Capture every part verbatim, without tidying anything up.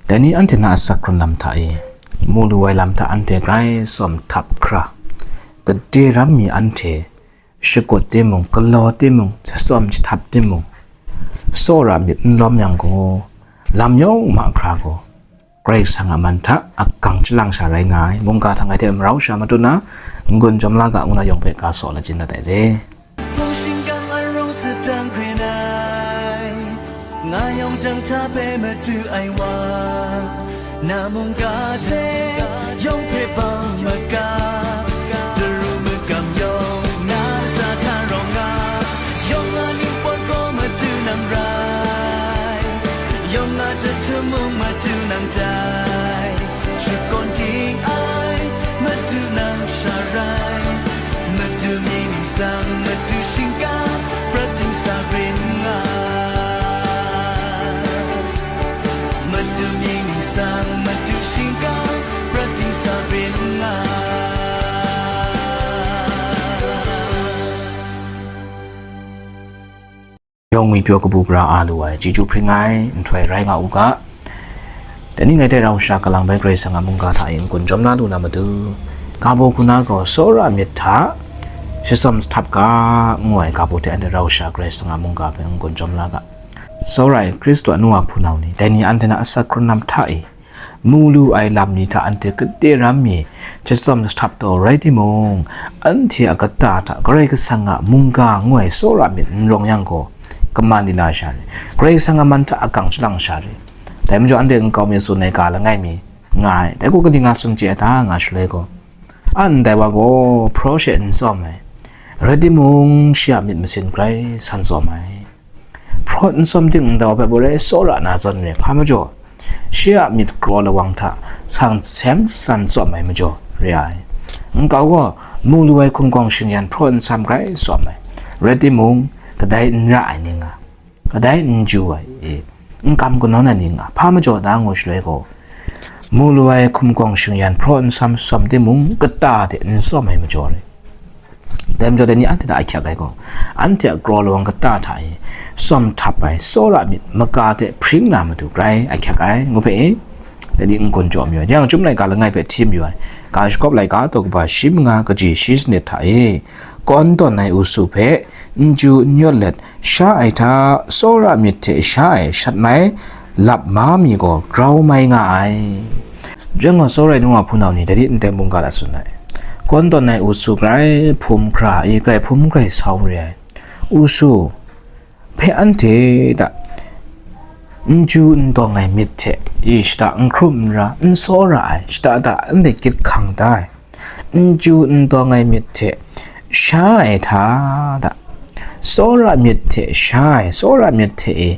Dai ni anhte na asak hkrun lam hta e, mu lu ai lam hta anhte grai tsawm htap hkra, gade ram mi anhte shakut timung, galaw timung, shatsawm jahtap timung, tsawra myit n lawm yang gaw, lam yawng mahkra gaw, Karai Kasang a man hta akang chyalang sha rai nga ai. Mungga hta ngai hte marau sha matut na, n-gun jawm la ga ngu na yawng hpe ga saw lachin dat ai re. Hpung shingkang a rung sadang hkren ai, nga yawng dang hta hpe madu ai wa, na mungga hte yawng hpe bang maga, daru magam yawng na ta hta rawng nga, yawng nga ningpawt gaw madu nang rai, yawng nga jahtum mung madu nang dai, shakawn ging ai madu nang sha rai, madu mying ningsang madu shingkang prat dingsa rin nga, madu mying ningsang madu shingkang prat dingsa rin nga. Yawng ngwipyaw kabu gara a lu ai, chyeju hpring ai nhtoi rai nga u ga. Dai ni ngai hte rau sha kalang bai Karai Kasang a mungga hta e n-gun jawm la lu na matu, ga baw hku na gaw tsawra myit hta shatsawm jahtap ga, ngu ai ga baw hte anhte rau sha Karai Kasang a mungga hpe n-gun jawm la ga. Tsawra ai Hkristu a nu wa hpunau ni, dai ni anhte na asak hkrun lam hta e, mu lu ai lam ni hta anhte gade ram mi shatsawm jahtap taw rai timung, anhte a kata hta Karai Kasang a mungga ngu ai tsawra myit n rawng yang gaw, kaman di la sha re, Karai Kasang a man hta akang chyalang sha re. Dai majaw anhte nkau mi tsun ai ga langai mi nga ai, dai gaw kaning nga tsun chye ai ta nga shaloi gaw, a ndai wa gaw hpraw she n tsawm ai, rai timung, shi a myit masin grai san tsawm ai. Hpraw n tsawm ting ndau hpe bore tsawra na zawn re, hpa majaw, shi a myit kraw lawang hta sang seng san tsawm ai majaw re ai. Nkau gaw, mu lu ai hkum kawng shingyan hpraw n tsam grai tsawm ai, rai timung, kadai n ra ai ni nga, kadai n ju ai, e, n kam kanawn ai ni nga, hpa majaw da ngu shaloi gaw, mu lu ai hkum kawng shingyan hpraw n tsam tsawm timung, kata de n tsawm ai majaw re. Dai majaw dai ni anhte hta ahkyak ai gaw, anhte a kraw lawang kata hta e tsawm htap ai tsawra myit maga hte hpring na matu grai ahkyak ai, ngu hpe e, dai ni n-gun jaw mayu ai. Yang chyum laika langai hpe hti mayu ai, ga shakawp laika daw kaba shi manga kaji shi sanit hta e, kawn tawn ai usu hpe n ju n yawt let, sha ai hta tsawra myit hte sha ai shat mai lap ma mi gaw grau mai nga ai. Jen gaw, tsawra ai nu wa hpunau ni, dai ni ndai mungga hta tsun ai, kawn tawn ai usu grai hpum hkra, i grai hpum grai sau re ai usu hpe anhte hta n ju n dawng ai myit hte, i shata n hkrum n ra, n tsawra ai, shata hta anhte gyit hkang da ai, n ju n dawng ai myit hte sha ai hta hta, tsawra myit hte sha ai, tsawra myit hte e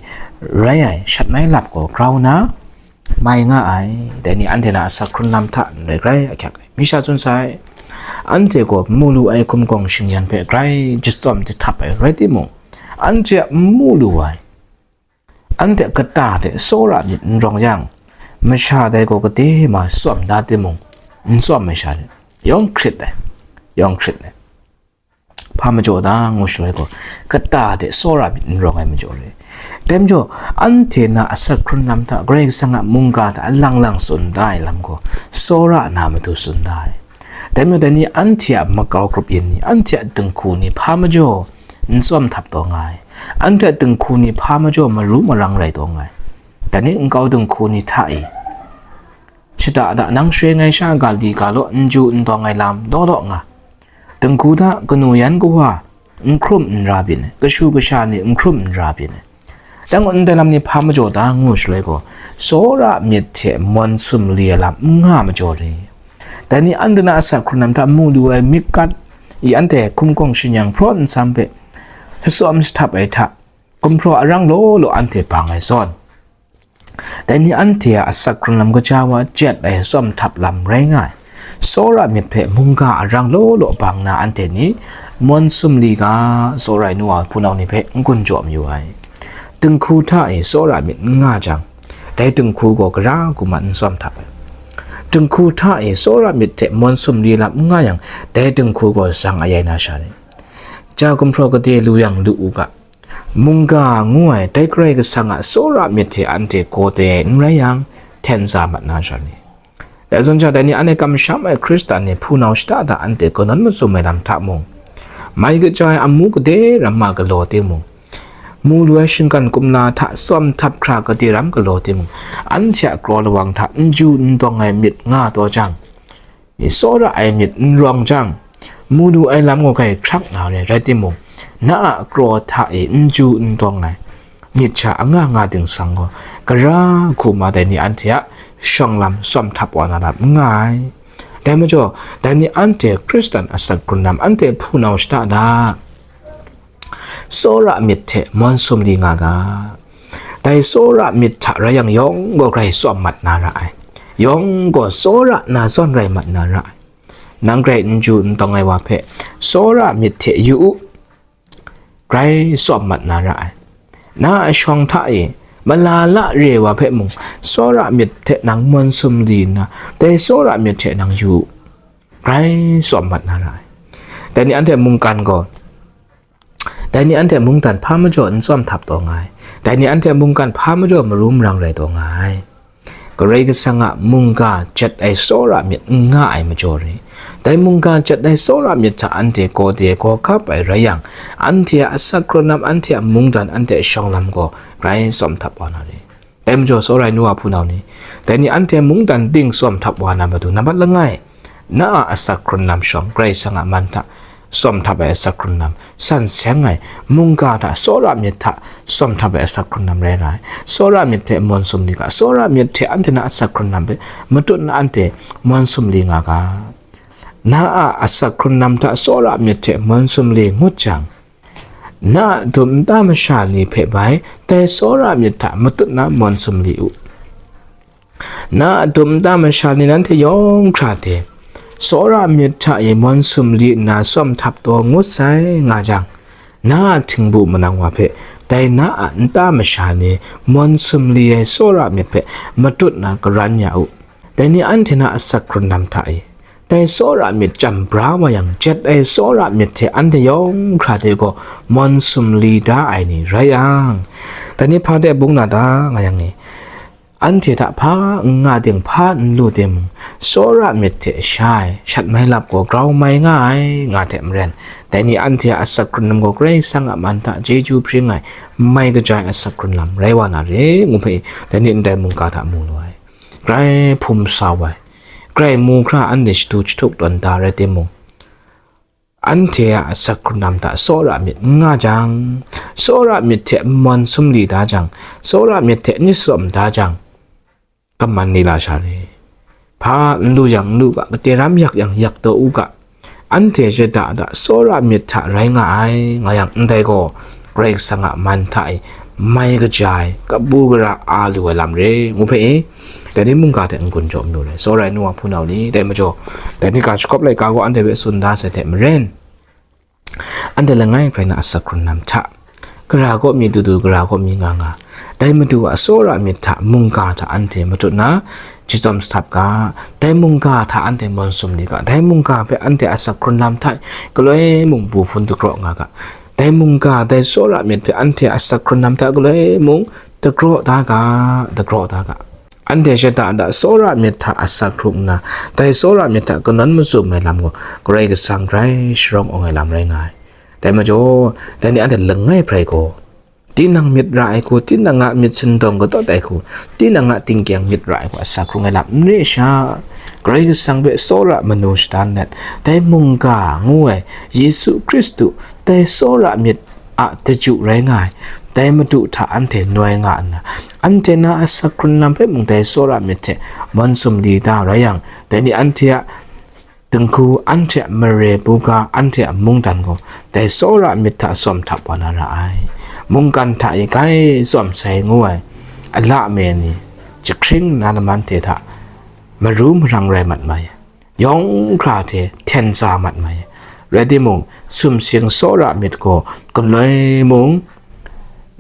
rai ai shat mai lap gaw grau na mai nga ai. Dai ni anhte na asak hkrun lam hta n rai grai ahkyak ai. Mi sha tsun sai, anhte gaw mu lu ai hkum kawng shingyan hpe grai jatsawm jahtap ai rai timung, anhte a n mu lu ai, anhte a kata hte tsawra myit n rawng yang, masha dai gaw kade ma tsawm da timung, n tsawm ai sha ni, yawng hkrit ai, yawng hkrit ai. Hpa majaw da ngu shaloi gaw, kata hte tsawra myit n rawng ai majaw re. Dai majaw, anhte na asak hkrun lam hta, Karai Kasang a mungga hta lang lang tsun da ai lam gaw, tsawra na matu tsun da ai. Dai majaw, dai ni anhte a makau grup yin ni, anhte a dinghku ni hpa majaw n tsawm htap taw nga ai, anhte a dinghku ni hpa majaw maru marang rai taw nga ai. Dai ni nkau dinghku ni hta e, shata hta nang share ngai sha ga li ga law, n ju n dawng ai lam law law nga, dinghku hta kanu yan kawa n hkrum n ra byin ai, kashu kasha ni n hkrum n ra byin ai. Dang ndai lam ni hpa majaw da ngu shaloi gaw, tsawra myit hte mawn sumli ai lam n nga majaw re. Dai ni anhte na asak hkrun lam hta mu lu ai myit gat i anhte hkum kawng shingyan hpraw n tsam hpe shatsawm jahtap ai hta, gumhpraw arang law law anhte bang ai zawn, dai ni anhte a asak hkrun lam kaja wa jet ai tsawm htap lam rai nga ai. Tsawra myit hpe mungga arang law law bang na anhte ni, mawn sumli ga, tsawra ai nu wa hpunau ni hpe n gun jaw mayu ai. Dinghku hta e tsawra myit n nga jang, dai dinghku gaw gara guman n tsawm htap ai. Dinghku hta e tsawra myit hte mawn sumli lam n nga yang, dai dinghku gaw zang ayai na sha rai. Ja gumhpraw kade lu yang lu u ga, mungga ngu ai dai Karai Kasang a tsawra myit hte anhte gaw dai n rai yang, hten sa mat na sha ni. Dai zawn sha, dai ni anhte kamsham ai Hkristan ni hpunau shada da anhte kanawn mazum ai lam hta mung, mai kaja ai amu gade ramma galaw timung, mu lu ai shinggan kumla hta tsawm htap hkra gade ram galaw timung, anhte a kraw lawang hta n ju n dawng ai myit nga taw jang, tsawra ai myit n rawng jang, mu lu ai lam gaw grai hkrak na re, rai timung, na a kraw hta e n ju n dawng ai myit sha anga nga ting sang gaw, gara hku ma dai ni anhte a shawng lam tsawm htap wa na lam n nga ai. Dai majaw, dai ni anhte Hkristan asak hkrun lam anhte hpunau shada da, tsawra myit hte mawn sumli nga ga. Dai tsawra myit hta rai yang, yawng gaw grai tsawm mat na ra ai, yawng gaw tsawra na zawn rai mat na ra ai. Nang grai n ju n dawng ai wa hpe, tsawra myit hte yu u, grai tsawm mat na ra ai. Na a shawng hta e mala la re ai wa hpe mung, tsawra myit hte nang mawn sumli nna, dai tsawra myit hte nang yu u, grai tsawm mat na ra ai. Dai ni anhte mungkan gaw, dai ni anhte mungdan hpa majaw n tsawm htap taw nga ai. Dai ni anhte mungkan hpa majaw marum rang rai taw nga ai. Karai Kasang a mungga jet ai tsawra myit n nga ai majaw re. Dai mungga jet ai tsawra myit hta anhte gaw de gaw kap ai rai yang, anhte a asak hkrun lam, anhte a mungdan, anhte a shawng lam gaw grai tsawm htap wa na re. Dai majaw, tsawra ai nu wa hpunau ni, dai ni anhte mungdan ting tsawm htap wa na matu, nambat langai, na a asak hkrun lam shawng, Karai Kasang a man hta tsawm htap ai asak hkrun lam, san seng ai, mungga hta tsawra myit hta tsawm htap ai asak hkrun lam rai ra ai. Tsawra myit hpe mawn sumli ga, tsawra myit hte anhte na asak hkrun lam hpe matut na anhte mawn sumli nga ga. Na a asak hkrun lam hta tsawra myit hte mawn sumli ngut jang, na a dum nta masha ni hpe bai dai tsawra myit hta matut na mawn sumli u. Na a dum nta masha ni nanhte yawng hkra de, tsawra myit hta e mawn sumli nna tsawm htap taw ngut sai nga jang, na a htingbu manang wa hpe dai na a nta masha ni mawn sumli ai tsawra myit hpe matut na karan ya u. Dai ni anhte na asak hkrun lam hta e, dai tsawra myit chyam bra wa yang, jet ai tsawra myit hte anhte yawng hkra de gaw mawn sumli da ai ni rai yang, dai ni hpa de bung na ta nga yang e, anhte hta hpa n nga ting, hpa n lu timung, tsawra myit hte sha ai shat mai lap gaw grau mai nga ai, nga hte maren, dai ni anhte a asak hkrun lam gaw Karai Kasang a man hta chyeju hpring ai, mai kaja ai asak hkrun lam rai wa na re, ngu hpe dai ni ndai mungga hta mu lu ai. Grai hpum sa wa ai, grai mu hkra anhte shadu jahtuk tawn da rai timung, anhte a asak hkrun lam hta tsawra myit n nga jang, tsawra myit hte mawn sumli da jang, tsawra myit hte n tsawm da jang, kaman ni la sha re. Hpa n lu yang n lu ga, kate ram yak yang yak taw u ga, anhte shada da tsawra myit hta rai nga ai, nga yang ndai gaw, Karai Kasang a man hta e mai kaja ai, kabu gara a lu ai lam re, ngu hpe e, dai ni mungga hte n-gun jaw mayu re, tsawra ai nu wa hpunau ni, dai majaw, dai ni ga shakawp laika gaw anhte hpe tsun da sai hte maren, anhte langai hkrai na asak hkrun lam hta, gara kaw mi dudu, gara kaw mi nga nga, dai Madu a tsawra myit hta, mungga hta anhte matut na, jitsawm sahtap ga, dai mungga hta anhte mawn sumli ga, dai mungga hpe anhte asak hkrun lam hta galoi mung bu hpun dagraw nga ga, dai mungga, dai tsawra myit hpe anhte asak hkrun lam hta galoi mung dagraw da ga, dagraw da ga. Anhte shada da tsawra myit hta asak hkrung nna, dai tsawra myit hta kanawn mazum ai lam gaw Karai Kasang grai sharawng awng ai lam rai nga ai. Dai majaw, dai ni anhte langai hkrai gaw, tinang myit ra ai hku, tinang a myit sindawng katawt ai hku, tinang a tingkyang myit ra ai hku asak hkrung ai lam n re sha, Karai Kasang hpe tsawra manu shadan let, dai mungga ngu ai Yesu Hkristu, dai tsawra myit a daju rai nga ai, dai Madu hta anhte noi nga nna, anhte na asak hkrun lam hpe mung dai tsawra myit hte mawn sumli da rai yang, dai ni anhte a dinghku, anhte a mare buga, anhte a mungdan gaw dai tsawra myit hta tsawm htap wa na ra ai. Mungkan hta e grai tsawm sai ngu ai a la me ni, jahkring na laman hte hta maru marang rai mat mai, yawng hkra hte hten sa mat mai. Rai timung, sumsing tsawra myit gaw galoi mung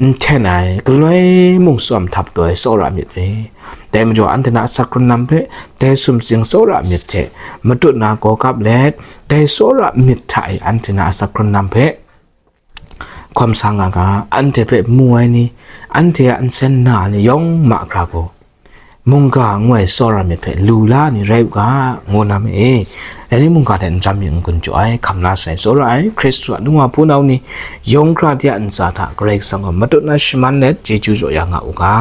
n hten ai, galoi mung tsawm htap taw ai tsawra myit re. Dai majaw, anhte na asak hkrun lam hpe dai sumsing tsawra myit hte matut na gaw kap let, dai tsawra myit hta e anhte na asak hkrun lam hpe hkawm sa nga ga, anhte hpe mu ai ni, anhte a nsen na ai ni yawng mahkra gaw, mungga ngu ai tsawra myit hpe lu la ni rai u ga, ngu na ma e. Dai ni mungga hte n jam myit n gun jaw ai, hkam la sai tsawra ai, Hkristu a nu wa hpunau ni, yawng hkra de a ntsa hta Karai Kasang gaw matut na shaman let, chyeju jaw ya nga u ga.